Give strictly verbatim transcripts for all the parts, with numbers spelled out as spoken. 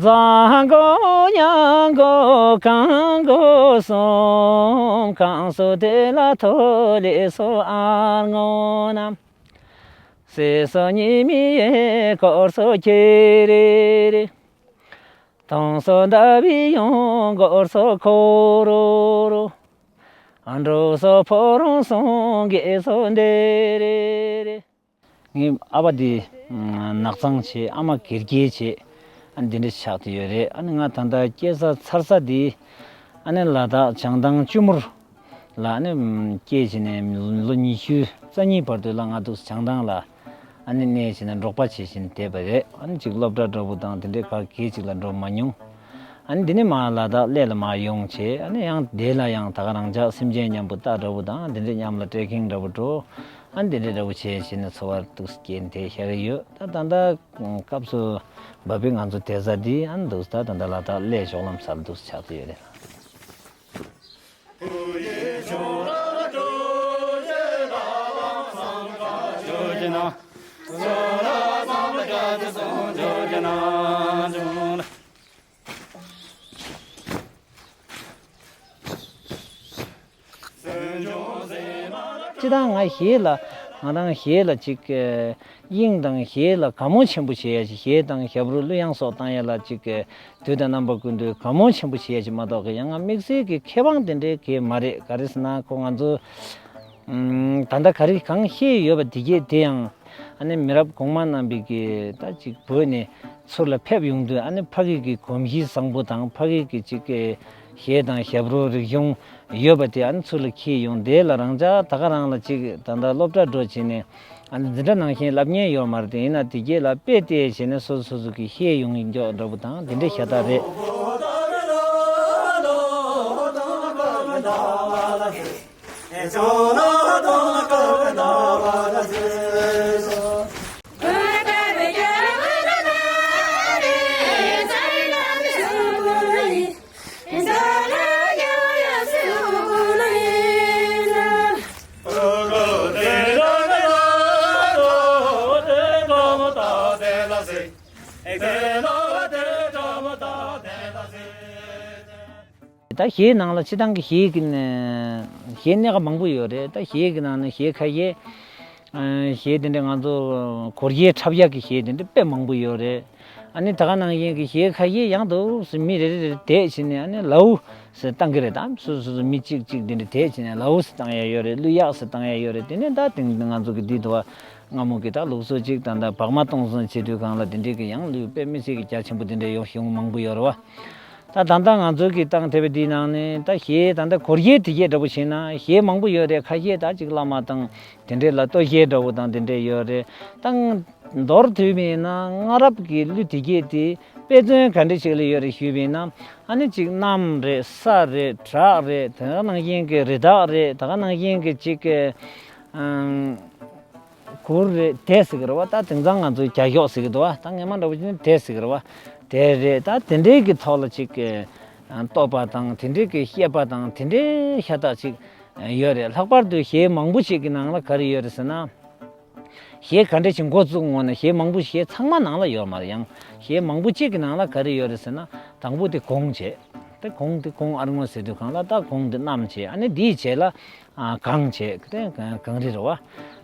བཟང་གོ་ཉང་གོ་གང་གོ་སོང་གང་སོ་དེ་ལ་ཐོ་ལེ་སོ་ཨར་ངོ་ན། སེ་སོ་ཉི་མི་ཡེ་སྐོར་སོ་ཁྱེ་རེ་རེ། དང་སོ་ཟླ་བའི་ཡང་སྐོར་སོ་ཁོ་རོ་རོ། འགྲོ་སོ་ཕོ་རོང་སོང་གེ་སོ་འདེ་རེ་རེ། ངའི་ཨ་ཕ་དེ་ནག་ཚང་བྱས། ཨ་མ་སྒེར་སྐྱེས་བྱས། ཨ་ནི་འདི་འདྲ་ཆགས་བསྡད་ཡོད་རེད། ཨ་ནི་ང་ད་ལྟ་སྐྱེས་ས་འཚར་ས་དེ་ཨ་ནི་ལ་དྭགས་བྱང་ཐང་ཆུ་མུར་ལ་ཨ་ནི་སྐྱེས་བྱས་ནས་ལོ་ཉི་ཤུ་རྩ་གཉིས་བར་དུ་ལ་ང་འདུག་བྱང་ཐང་ལ་ཨ་ནི་གནས་བྱས་ནས་འབྲོག་པ་བྱས་བྱས་ནས་བསྡད་པ་རེད། ཨ་ནི་ཅིག་སློབ་གྲྭ་འདྲ་བོ་དང་དེ་འདྲའི་ག་གེ་ཅིག་ལ་འགྲོ་མ་མྱོང་། ཨ་ནི་འདི་ནས་མར་ལ་དྭགས་གླེ་ལ་མར་ཡོང་བྱས། ཨ་ནི་ཡང་དེ་ལ་ཡང་ད་ག་རང་ཅག་སེམས་ཅན་མཉམ་པོ་རྟ་འདྲ་བོ་དང་དེ་འདྲའི་མཉམ་ལ་ཊེ་ཀིང་འདྲ་བོ་འགྲོ། ཨ་ནི་དེ་འདྲའི་འདྲ་བོ་བྱས་བྱས་ནས་འཚོ་བ་འདུག་སྐྱེལ་བསྡད་ཤག་ཡོད། ད་ད་ལྟ་སྐབས་སུ་བབས་པའི་ང་ཚོ་བསྡད་ས་འདི་ཨ་ནི་འདུག་ད་ད་ལྟ་ལ་དྭགས་གླེ་གཞོགས་ལམ་སར་འདུག་ཆགས་བསྡད་ཡོད་རེད། སྤྱིར་བཏང་ང་གཞས་ལ་ང་རང་གཞས་ལ་ཅིག་དབྱིངས་དང་གཞས་ལ་དགའ་མོས་ཆེན་པོ་བྱེད་ཡ་ཅིག་གཞས་དང་ཞབས་བྲོ་གླུ་དབྱངས་སོགས་བཏང་ཡ་ལ་ཅིག་དུས་དང་རྣམ་པ་ཀུན་ཏུ་དགའ་མོས་ཆེན་པོ་བྱེད་ཡ་ཅིག་མ་གཏོགས་ཀྱི་ཡང་ང་དམིགས་བསལ་གྱི་མཁས་དབང་དེ་འདྲའི་གི་མ་རེད། ག་རེ་ཟེར་ན་ཁོ་ང་ཚོ་ད་ལྟ་ག་རེ་གང་ཤེས་ཡོད་པ་དེ་གས་དེ་ཡང་ཨ་ནི་མི་རབས་གོང་མ་རྣམ་པའི་གི་ད་ཅིག་བོད་ནས་ཚུར་ལ་ཕེབས་ཡོང་དུས་ཨ་ནི་ཕ་གི་གི་གོམས་གཤིས་བཟང་པོ་དང་ཕ་གི་གི་ཅིག་གི་གཞས་དང་ཞབས་བྲོ་རིག་གཞུང་ཡོད་པ་དེ་ཨ་ནི་ཚུར་ལ་འཁྱེར་ཡོང་དེ་ལ་རང་ཅག་ད་ག་རང་ལ་ཅིག་ད་ལྟ་སློབ་གྲྭ་འགྲོ་བྱས་ནས་ཨ་ནི་འཛིན་གྲྭ་ནང་བཞིན་བསླབ་མཁན་ཡོད་མ་རེད། དེ་ཡིན་ན་དེ་གས་ལ་དཔེ་བལྟས་བྱས་ནས་སོ་སོ་སོ་སོ་གི་ཤེས་ཡོང་གི་མགྱོགས་འདྲ་པོ་དང་དེ་འདྲའི་ཤ་སྟག་རེད། ད་གཞས་ནང་ལ་སྤྱིར་བཏང་གི་གཞས་ཀྱི་ནི་གཞས་སྣ་ཁ་མང་པོ་ཡོད་རེད། ད་གཞས་ཀྱི་ནང་ནས་གཞས་ཁ་ཤས་ཨ་གཞས་དེ་འདྲ་ང་ཚོ་གོར་གཞས་འཁྲབ་ཡག་གི་གཞས་དེ་འདྲ་དཔེ་མང་པོ་ཡོད་རེད། ཨ་ནི་ད་ག་ནང་བཞིན་གྱི་གཞས་ཁ་ཤས་ཡང་དུ་མི་རེ་རེ་རེ་བསྡད་བྱས་ནས་ཨ་ནི་ལའུ་ཟེར་བཏང་གི་རེད། ད་སོ་སོ་སོ་མི་གཅིག་གཅིག་དེ་འདྲ་བསྡད་བྱས་ནས་ལའུ་ཟེར་བཏང་ཡག་ཡོད་རེད། གླུ་ཡག་ཟེར་བཏང་ཡག་ཡོད་རེད། དེ་ནས་ད་དེང་ང་ཚོ་གི་འདི་དུ་བ་སྔ་མོ་གི་ད་ལུགས་སྲོལ་གཅིག་ད་ད་བག་མ་གཏོང་བཟོ་བྱེད་དུས་སྒང་ལ་དེ་འདྲའི་གི་ཡང་གླུ་དཔེ་མི་སྲིད་ཀྱི་རྒྱ་ཆེན་པོ་དེ་འདྲ་ཡོད་ཞེ་པོ་མང་པོ་ཡོད་རེད་བ། ད་ད་ལྟ་ང་ཚོ་གི་བཏང་ཐེབས་པའི་འདིའི་ནང་ནས་ད་གཞས་ད་ལྟ་གོར་གཞས་དེ་གཞས་འདྲ་པོ་བྱས་ན་གཞས་མང་པོ་ཡོད་རེད། ཁ་ཤས་ད་ཅིག་བླ་མ་དང་དེ་འདྲས་ལ་བསྟོད་གཞས་འདྲ་པོ་དང་དེ་འདྲས་ཡོད་རེད། ད་མདོར་བསྡུས་པ་ཡིན་ན་སྔ་རབས་ཀྱི་གླུ་དེ་གཞས་དེ་དཔེ་མཚོན་ག་འདྲས་ཞིག་ལ་ཡོད་རེད་ཞུས་པ་ཡིན་ན་ཨ་ནི་ཅིག་གནམ་རེད། ས་རེད། བྲག་རེད། དེ་ནང་བཞིན་གྱི་རི་དྭགས་རེད། དེ་ག་ནང་བཞིན་གྱི་ཅིག་གི་ཨང་། གུར་རེད། དེ་ཟེར་གི་རེད་བ། ད་དེང་སང་ང་ཚོའི་རྒྱ་ཤོག་ཟེར་གི་འདུག་བ། ད་སྔོན་མ་འདྲ་པོ་ཅིག་ནི་དེ་ཟེར་གི་རེད་བ། དེ་རེད། ད་དེ་འདྲའི་གི་ཐོག་ལ་ཅིག་གི་བསྟོད་པ་དང་དེ་འདྲའི་གི་བཤད་པ་དང་དེ་འདྲའི་ཤ་སྟག་ཅིག་ཡོད་རེད། ལྷག་པར་དུ་གཞས་མང་པོ་ཞིག་གི་ནང་ལ་ག་རེ་ཡོད་རེད་ཟེར་ན། གཞས་ག་འདྲ་ཞིག་འགོ་བཙུགས་ངོ་ན་གཞས་མང་པོ་གཞས་ཚང་མ་ནང་ལ་ཡོད་མ་རེད། ཡང་གཞས་མང་པོ་ཅིག་གི་ནང་ལ་ག་རེ་ཡོད་རེད་ཟེར་ན། དང་པོ་དེ་གོང་བྱས། དེ་གོང་དེ་གོང་ཨར་ངོ་ཟེར་དུས་སྒང་ལ་ད་གོང་དེ་གནམ་བྱས། ཨ་ནི་དེའི་རྗེས་ལ་ཨ་གངས་བྱས། དེ་གངས་རི་རེད་བ།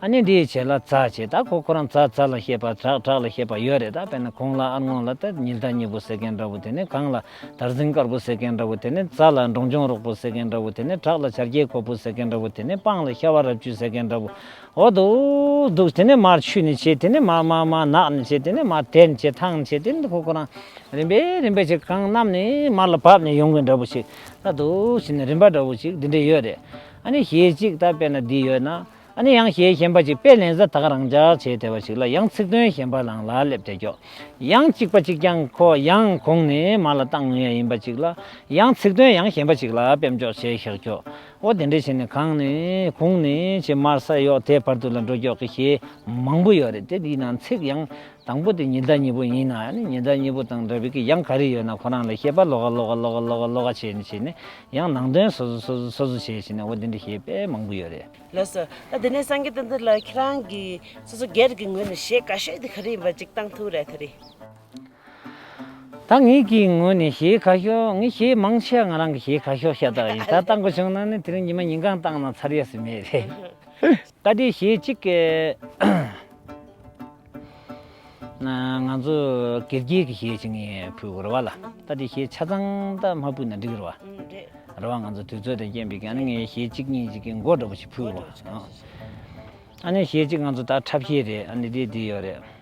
ཨ་ནི་དེའི་རྗེས་ལ་རྫ་བྱས། ད་ཁོ་ཁོ་རང་རྫ་རྫ་ལ་བཤད་པ། བྲག་བྲག་ལ་བཤད་པ་ཡོད་རེད། ད་དཔེར་ན་གོང་ལ་ཨར་ངོ་ལ་ད་ཉི་ཟླ་གཉིས་པོ་ཟེར་མཁན་འདྲ་བོ། དེ་ནས་གངས་ལ་དར་ཟིང་དཀར་པོ་ཟེར་མཁན་འདྲ་བོ། དེ་ནས་རྫ་ལ་འབྲོང་ཆུང་རོག་པོ་ཟེར་མཁན་འདྲ་བོ། དེ་ནས་བྲག་ལ་བྱ་རྒྱལ་ཁོ་བོ་ཟེར་མཁན་འདྲ་བོ། དེ་ནས་སྤང་ལ་ཤ་བ་རབ་ཆུ་ཟེར་མཁན་འདྲ་བོ། འོ་འདུག་འདུག་དེ་ནས་མར་ཆུ་ནས་བྱས། དེ་ནས་མར་མར་མར་ནགས་ནས་བྱས། དེ་ནས་མར་དེ་ནས་བྱས། ཐང་ནས་བྱས། དེ་ནས་ཁོ་ཁོ་རང་རིམ་པས་རིམ་པས་ཅིག་གངས་གནམ་ནས་མར་ལ་བབས་ནས་ཡོང་གི་འདྲ་པོ་ཞིག་ད་འདུག་བྱས་ནས་རིམ་པ་འདྲ་པོ་ཞིག་འདི་འདྲ་ཡོད་རེད། ཨ་ནི་གཞས་གཅིག་ད་དཔེར་ན་འདི་ཡོད་ན། ཨ་ནི་ཡང་གཞས་གཞན་པ་ཅིག་དཔེ་ལེན་ས་ད་ག་རང་འཇགས་བྱས་བསྡད་པ་ཞིག་ལ་ཡང་ཚིག་དོན་གཞན་པ་ནང་ལ་སླེབས་བསྡད་ཀྱོག་ཡང་གཅིག་པ་གཅིག་རྐྱང་ཁོ་ཡང་གོང་ནས་མར་ལ་བཏང་ཡ་ཡིན་པ་ཅིག་ལ་ཡང་ཚིག་དོན་ཡང་གཞན་པ་ཅིག་ལ་དཔེ་འཇོག་བྱས་བཞག་ཀྱོག་འོ་དེ་འདྲ་བྱས་ནས་གངས་ནས་གུང་ནས་བྱས་མར་ས་གཡོག་དེ་བར་དུ་ལ་འགྲོ་ཀྱོག་གི་གཞས་མང་པོ་ཡོད་རེད། དེ་དེའི་ནང་ཚིག་ཡང་དང་པོ་དེ་ཉི་ཟླ་གཉིས་པོ་ཡིན་ན། ཨ་ནི་ཉི་ཟླ་གཉིས་པོ་དང་འདྲ་བའི་གི་ཡང་ག་རེ་ཡོད་ན་ཁོ་རང་ལ་བཤད་པ་ལོགས་ཀ་ལོགས་ཀ་ལོགས་ཀ་ལོགས་ཀ་བྱས་ནས་བྱས་ནས་ཡང་ནང་དོན་སོ་སོ་སོ་སོ་སོ་སོ་བྱས་བྱས་ནས་འོ་དེ་འདྲ་གཞས་དཔེ་མང་པོ་ཡོད་རེད། ལགས་སོ། ད་དེ་ནས་སངས་རྒྱས་བསྟན་འཛིན་ལགས་ཁྱེད་རང་གིས་སོ་སོ་སྒེར་གྱི་ངོས་ནས་གཞས་དགའ་ཤོས་དེ་ག་རེ་ཡིན་པ་ཅིག་བཏང་ཐུབ་རེད་ད་རེས། ད་ངེད་ཀྱི་ངོས་ནས་གཞས་ཁ་ཤོག་ངས་གཞས་མང་ཆེ་བ་ང་རང་གི་གཞས་ཁ་ཤོག་ཤ་སྟག་ཡིན། ད་བཏང་དགོས་བྱུང་ན་ནི་དེ་རིང་ཉི་མ་ཉིན་གང་བཏང་ན་ཚར་ཡ་ཟིན་མེད་རེད། ད་དེ་གཞས་གཅིག་གི་ང་ཚོ་དགེ་རྒྱས་ཀྱི་གཞས་ཅིག་ངས་ཕུལ་དགོས་རེད་བ་ལ། ད་དེ་གཞས་ཆ་ཚང་ད་མ་ཕུལ་ན་འགྲིག་གི་རེད་བ། རེད་བ། ང་ཚོ་དུས་ཚོད་དང་རྐྱེན་པས་ཀྱང་ནི་ངས་གཞས་གཅིག་གཉིས་ཅིག་གི་མགོ་འདྲ་པོ་ཞིག་ཕུལ་དགོས་རེད་བ། ཨ་ནི་གཞས་གཅིག་ང་ཚོ་ད་འཁྲབ་གཞས་རེད། ཨ་ནི་དེ་དེ་ཡོད་རེད།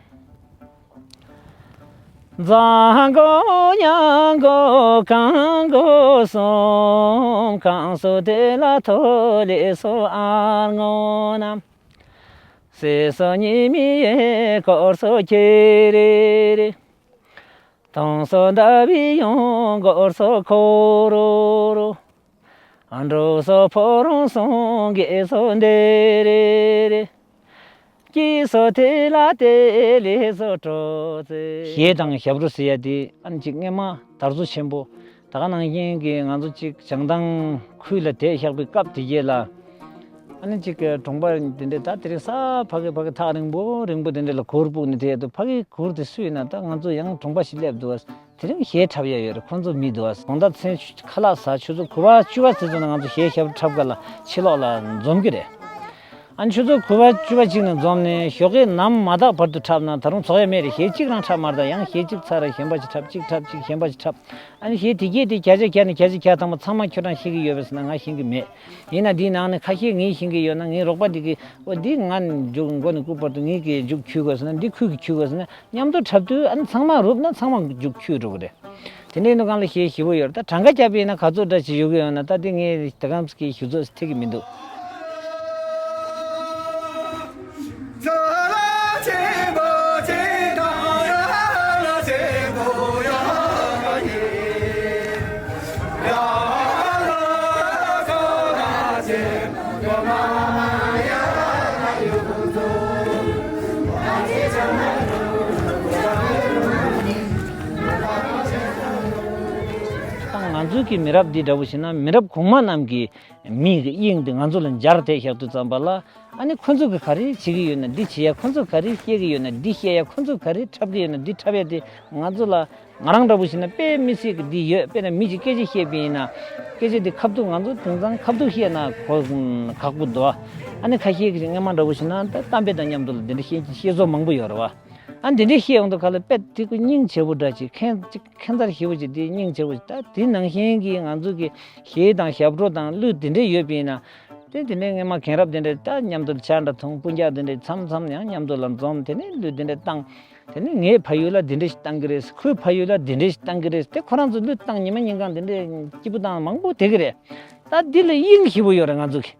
གཞས་དང་ཞབས་བྲོ་ཟེར་ཡ་དེ་ཨ་ནི་གཅིག་སྔས་མ་དར་སོ་ཆེན་པོ། ད་ག་ནང་བཞིན་གྱི་ང་ཚོ་གཅིག་བྱང་ཐང་ཁུལ་ལ་བསྡད་བཞག་པའི་སྐབས་དེ་རྗེས་ལ། ཨ་ནི་གཅིག་གི་གྲོང་པ་འདི་འདྲའི་ད་དེ་རིང་ས་ཕ་གི་ཕ་གི་ཐག་རིང་པོ་རིང་པོ་དེ་འདྲ་ལ་གུར་སྤུག་ནས་བསྡད་འདུག་ཕ་གི་གུར་དེ་སུ་ཡིན་ན་ད་ང་ཚོ་ཡང་གྲོང་པ་ཞིག་སླེབས་འདུག་དེ་རིང་གཞས་འཁྲབ་ཡ་ཡོད་རེད། ཁོང་ཚོ་མི་འདུག་དགོང་དག་མཚན་ཁ་ལག་ཟ་ཆུ་ཚོད་དགུ་པ་བཅུ་པ་ཙམ་ཙམ་ལ་ང་ཚོ་གཞས་ཞབས་བྲོ་འཁྲབ་ག་ལ་ཕྱི་ལོགས་ལ་འཛོམས་ཀྱི་རེད། ཨ་ནི་ཆུ་ཚོད་དགུ་པ་བཅུ་པ་གཅིག་ནས་འཛོམས་ནས་ཞོགས་ཀས་ནམ་མ་དག་བར་དུ་འཁྲབ་ན་ད་རུང་རྫོགས་ཡ་མེད་རེད། གཞས་གཅིག་རང་འཁྲབ་མ་རེད། ད་ཡང་གཞས་གཅིག་ཚར་རེ་གཞན་པ་ཞིག་འཁྲབ། གཅིག་འཁྲབ་གཅིག་གཞན་པ་ཞིག་འཁྲབ། ཨ་ནི་གཞས་དེ་གས་དེ་བརྒྱ་ཆ་བརྒྱ་ནས་བརྒྱ་ཆ་བརྒྱ་ཐམ་པ་ཚང་མ་ཁྱོད་རང་ཤེས་ཀྱི་ཡོད་པས་ཟེར་ན་ང་ཤེས་ཀྱི་མེད། ཡིན་ན་འདིའི་ནང་ནས་ཁ་ཤས་ངས་ཤེས་ཀྱི་ཡོད་ན་ངའི་རོགས་པ་འདི་གིས་ཨོ་འདི་ང་མཇུག་མགོ་ནས་སྐུ་བར་དུ་ངས་ཀྱི་མཇུག་འཁྱུད་དགོས་ཟེར་ན་འདི་ཁོས་ཀྱི་འཁྱུད་དགོས་ཟེར་ན། མཉམ་དུ་འཁྲབ་དུས་ཨ་ནི་ཚང་མ་རུབ་ན་ཚང་མ་མཇུག་འཁྱུད་འགྲོ་གི་རེད། དེ་འདྲའི་ནང་གང་ལ་གཞས་ཞེ་པོ་ཡོད་རེད། ད་གྲངས་ཀ་བརྒྱབ་པ་ཡིན་ན་ག་ཚོད་འདྲ་ཞིག་ཡོད་ཀྱི་ཡོད་ན། ད་དེ་ངས་དེ་ག་ཙམ་གྱི་ཞུ་ཚོད་ཐིག་གི་མི་འདུག་ད་ང་ཚོའི་གི་མི་རབས་འདི་འདྲ་བོ་ཞིག་ན་མི་རབས་གོང་མ་རྣམས་ཀྱི་མིའི་གི་དབྱིངས་འདི་ང་ཚོ་ལ་འབྱར་ཏེ་བཞག་དུས་ཙམ་པ་ལ། ཨ་ནི་ཁོ་ཚོ་གི་ག་རེ་བྱེད་ཀྱི་ཡོད་ན་འདི་བྱེད་ཡ། ཁོ་ཚོ་ག་རེ་བཤད་ཀྱི་ཡོད་ན་འདི་བཤད་ཡ། ཁོ་ཚོ་ག་རེ་འཁྲབ་ཀྱི་ཡོད་ན་འདི་འཁྲབ་ཡ་དེ་ང་ཚོ་ལ། ང་རང་འདྲ་བོ་ཞིག་ན་དཔེ་མི་སྲིད་ཀྱི་འདི་ཡོད། དཔེར་ན་མི་གཅིག་སྐད་ཆ་བཤད་པ་ཡིན་ན། སྐད་ཆ་འདི་ཁ་ཐུག་ང་ཚོ་དེང་སང་ཁ་ཐུག་བཤད་ན་གོ་ཁག་པོ་འདུག་ཨ་ནི་ཁ་ཤས་ཀྱིས་སྔས་མ་འདྲ་བོ་ཞིག་ན་ད་གཏམ་དཔེ་དང་མཉམ་དུ་ལ་འདི་འདྲ་བཤད་བཤད་བཟོ་མང་པོ་ཡོད་རེད་བ། ཨ་འདི་འདྲ་བཤད་ཡོང་དུས་ག་ལ་དཔེ་དེ་ཁོ་སྙིང་རྗེ་པོ་འདྲ་ཅིག་ཁེངས་ཅིག་ཁེངས་མཚར་ཞེ་པོ་ཅིག་དེ་སྙིང་རྗེ་པོ་ཅིག་ད་དེ་ནང་བཞིན་གྱི་ང་ཚོ་གི་གཞས་དང་ཞབས་བྲོ་དང་གླུ་དེ་འདྲ་ཡོད་པ་ཡིན་ན། དེ་དེ་ནས་སྔས་མ་རྒན་རབས་དེ་འདྲ་ད་མཉམ་དུ་ཇ་འདྲ་འཐུང་། སྤུན་ཀྱག་དེ་འདྲ་མཚམས་མཚམས་ཡང་མཉམ་དུ་ལ་འཛོམས། དེ་ནས་གླུ་དེ་འདྲ་བཏང་། དེ་ནས་ངའི་ཕ་ཡུལ་ལ་འདི་འདྲ་ཞིག་བཏང་གི་རེད། ཁོའི་ཕ་ཡུལ་ལ་འདི་འདྲ་ཞིག་བཏང་གི་རེད། དེ་ཁོ་རང་ཚོ་གླུ་བཏང་ཉི་མ་ཉིན་གང་དེ་འདྲ་སྐྱིད་པོ་བཏང་མང་པོ་དེ་གི་རེད། ད་འདི་ལ་དབྱིངས་ཞེ་པོ་ཡོད་རེད། ང་ཚོ་གི་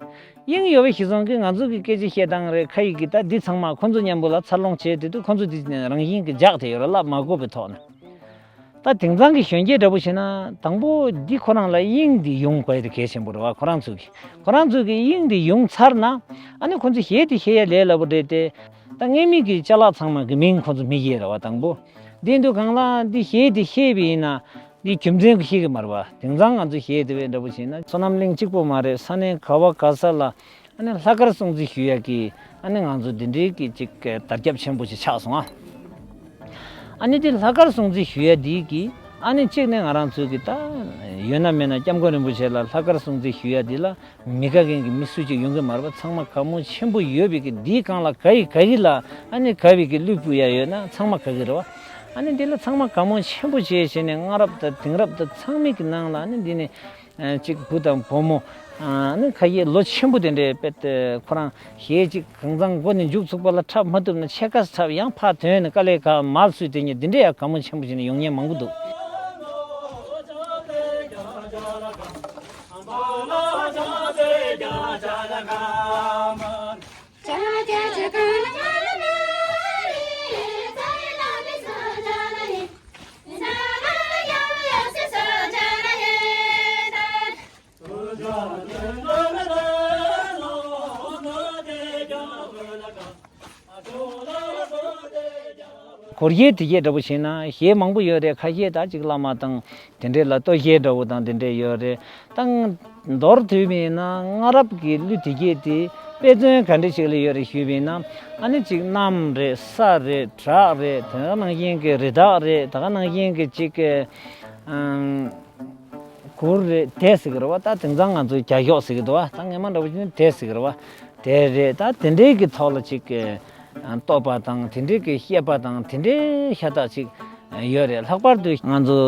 དབྱིངས་ཡོད་པའི་གཞི་བཟུང་གིས་ང་ཚོ་གི་སྐད་ཆ་བཤད་སྟངས་རེད། ཁ་ཡིག་གི་ད་འདི་ཚང་མ་ཁོ་ཚོ་མཉམ་པོ་ལ་འཚར་ལོངས་བྱས་དེ་དུས་ཁོ་ཚོ་འདི་རང་བཞིན་གྱི་འཇགས་དེ་ཡོད་རེད། ལབ་མ་དགོས་པའི་ཐོག་ནས། ད་དེང་སང་གི་གཞོན་སྐྱེས་འདྲ་པོ་བྱས་ན་དང་པོ་འདི་ཁོ་རང་ལ་དབྱིངས་འདི་ཡོང་དགོས་དེ་གལ་ཆེན་པོ་རེད་བ། ཁོ་རང་ཚོ་གི་ཁོ་རང་ཚོ་གི་དབྱིངས་འདི་ཡོང་ཚར་ན་ཨ་ནི་ཁོ་ཚོ་གཞས་དེ་ཤེས་ཡ་ལས་སླ་པོ་རེད་དེ། ད་སྔས་མེད་ཀྱི་ཅ་ལག་ཚང་མ་གི་མིང་ཁོ་ཚོ་མི་ཤེས་རེད་བ། དང་པོ་འདི་འདུག་གང་ལ་འདི་གཞས་དེ་ཤེས་པ་ཡིན་ན་འདི་རྒྱུ་མཚན་གྱི་ཤེས་ཀྱི་མ་རེད་བ། དེང་སང་ང་ཚོ་གཞས་དེ་བས་འདྲ་པོ་བྱས་ན་བསོད་ནམས་གླིང་གཅིག་པོ་མ་རེད། ས་གནས་ག་བ་ག་ས་ལ། ཨ་ནི་ལྷག་དཀར་སྲུང་བརྩི་ཞུ་ཡ་གི་ཨ་ནི་ང་ཚོ་འདི་འདྲའི་གི་ཅིག་དར་ཁྱབ་ཆེན་པོ་ཞིག་ཆགས་སོང་ཨ། ཨ་ནི་འདི་ལྷག་དཀར་སྲུང་བརྩི་ཞུ་ཡ་འདི་གི་ཨ་ནི་གཅིག་ནས་ང་རང་ཚོའི་གི་ད་ཡོད་ན་མེད་ན་སྐྱབས་མགོན་རིན་པོ་ཆེ་ལ་ལྷག་དཀར་སྲུང་བརྩི་ཞུ་ཡ་འདི་ལ་མི་དགའ་མཁན་གི་མི་སུ་གཅིག་ཡོང་གི་མ་རེད་པ། ཚང་མ་དགའ་མོས་ཆེན་པོ་ཡོད་པའི་གི་འདིའི་སྒང་ལ་ག་ཡི་ག་ཡི་ལ་ཨ་ནི་དགའ་བའི་གི་གླུ་ཕུལ་ཡ་ཡོད་ན་ཚང་མ་དགའ་གི་རེད་བ། ཨ་ནི་འདི་ལ་ཚང་མ་དགའ་མོས་ཆེན་པོ་བྱས་བྱས་ནས་སྔ་རབས་དང་དེང་རབས་དང་ཚང་མའི་གི་ནང་ལ་ཨ་ནི་འདི་ནས། ཨ་གཅིག་བུ་དང་བུ་མོ། ཨ་ནི་ཁ་ཤས་ལོ་ཆེན་པོ་དེ་འདྲའི་དཔེ་དེ་ཁོ་རང་གཞས་གཅིག་གང་ཚང་མགོ་ནས་མཇུག་ཚུགས་པ་ལ་འཁྲབ་མ་ཐུབ་ན་ཕྱེད་ཀ་འཁྲབ། ཡང་ཕར་ཐོན་ནས་དཀའ་ལས་ཁག་མར་སུས་དེ་ཉིད་འདི་འདྲའི་ཡང་དགའ་མོས་ཆེན་པོ་བྱས་ནས་ཡོང་མཁན་མང་པོ་འདུག་སྒོར་གཞས་དེ་གས་འདྲ་པོ་བྱས་ན་གཞས་མང་པོ་ཡོད་རེད། ཁ་ཤས་ད་ཅིག་བླ་མ་དང་དེ་འདྲས་ལ་བསྟོད་གཞས་འདྲ་པོ་དང་དེ་འདྲས་ཡོད་རེད། ད་མདོར་བསྡུས་པ་ཡིན་ན་སྔ་རབས་ཀྱི་གླུ་དེ་གས་དེ་ དཔེ་མཚོན་ག་འདྲ་ཞིག་ལ་ཡོད་རེད་ཞུས་པ་ཡིན་ན། ཨ་ནི་ཅིག་གནམ་རེད། ས་རེད། བྲག་རེད། དེ་ག་ནང་བཞིན་གྱི་རི་དྭགས་རེད། དེ་ག་ནང་བཞིན་གྱི་ཅིག་གི་ཨམ། གུར་རེད། དེ་ཟེར་གི་རེད་བ། ད་དེང་སང་ང་ཚོའི་རྒྱ་ཤོག་ཟེར་གི་འདུག་བ། ད་སྔོན་མ་འདྲ་པོ་ཞིག་ནི་དེ་ཟེར་གི་རེད་བ། དེ་རེད། ད་དེ་འདྲའི་གི་ཐོག་ལ་ཅིག་གི་ཨ། རྟོག་པ་དང་དེ་འདྲའི་གི་བཤད་པ་དང་དེ་འདྲའི་ཤ་སྟག་ཅིག་ཡོད་རེད། ལྷག་པར་དུ་ང་ཚོ་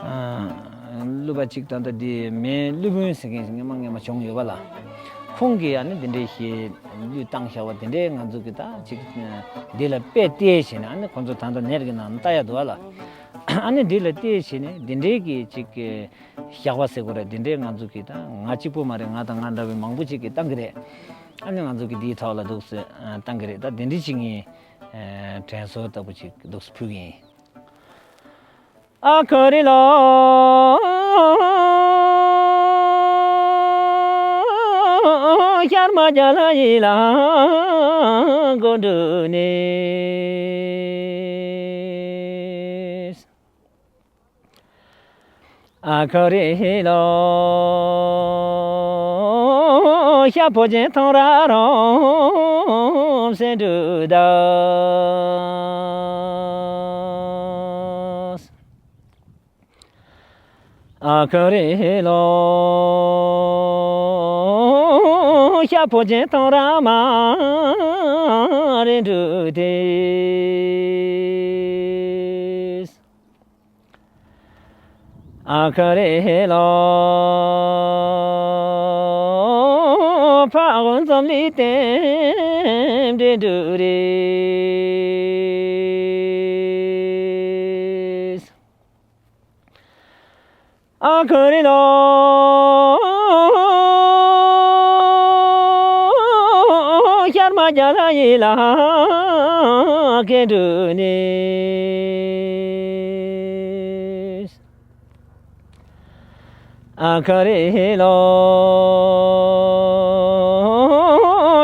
ཨ། གླུ་པ་ཅིག་ད་ལྟ་འདི་མེས་གླུ་དཔོན་ཟེར་མཁན་ཞིག་སྔོན་མ་སྔོན་མ་བྱུང་ཡོད་པ་ལ། ཁོང་གིས་ཨ་ནི་འདི་འདྲའི་ཞིག་གླུ་བཏང་བཞག་པ་དེ་འདྲའི་ང་ཚོ་གི་ད་ཅིག་འདི་ལ་དཔེ་བལྟས་བྱས་ནས། ཨ་ནི་ཁོང་ཚོ་ད་ལྟ་ནེཊ་གི་ནང་ལྟ་ཡ་འདུག་བ་ལ། ཨ་ནི་འདི་ལ་བལྟས་བྱས་ནས་འདི་འདྲའི་གི་ཅིག་གི་བཞག་པ་ཟེར་དགོས་རེད། འདི་འདྲའི་ང་ཚོ་གི་ད་ང་གཅིག་པུ་མ་རེད། ང་དང་ང་འདྲ་བའི་མང་པོ་ཅིག་གིས་བཏང་གི་རེད། ཨ་ནི་ང་ཚོ་གི་འདིའི་ཐོག་ལ་འདུག་སེ་བཏང་གི་རེད། ད་འདི་འདྲ་ཅིག་ངས་དྲན་གསོ་ལྟ་བུ་ཅིག་འདུག་སེ་ཕུལ་གི་ཡིན། ཨ་ཁུ་རེ་ལོ། ཤར་མ་རྒྱ་ལ་ཡི་ལ་མགོ་འགྲོ་ནས། ཨ་ཁུ་རེ་ལོ། ཤ་ཕོ་ཆེན་ཐང་ར་རོང་སེ་འགྲོ་ད། ཨ་ཁུ་རེ་ལོ། ཤ་ཕོ་ཆེན་ཐང་ར་མ་རེ་འགྲོ་དེ། ཨ་ཁུ་རེ་ལོ། ཕ་འོན་ཙམ་ལི་ཏེམ་འདྲེ་འདུ་རེ། ཨ་ཁུ་རེ་ལོ། ཤར་མ་རྒྱ་ལ་ཡི་ལ་སྐད་འགྲོ་ནས། ཨ་ཁུ་རེ་ལོ།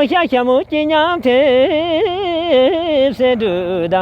ཤ་ཤ་མོ་སྐྱེ་ཉམས་ཐེབས་སེ་འགྲོ་ད།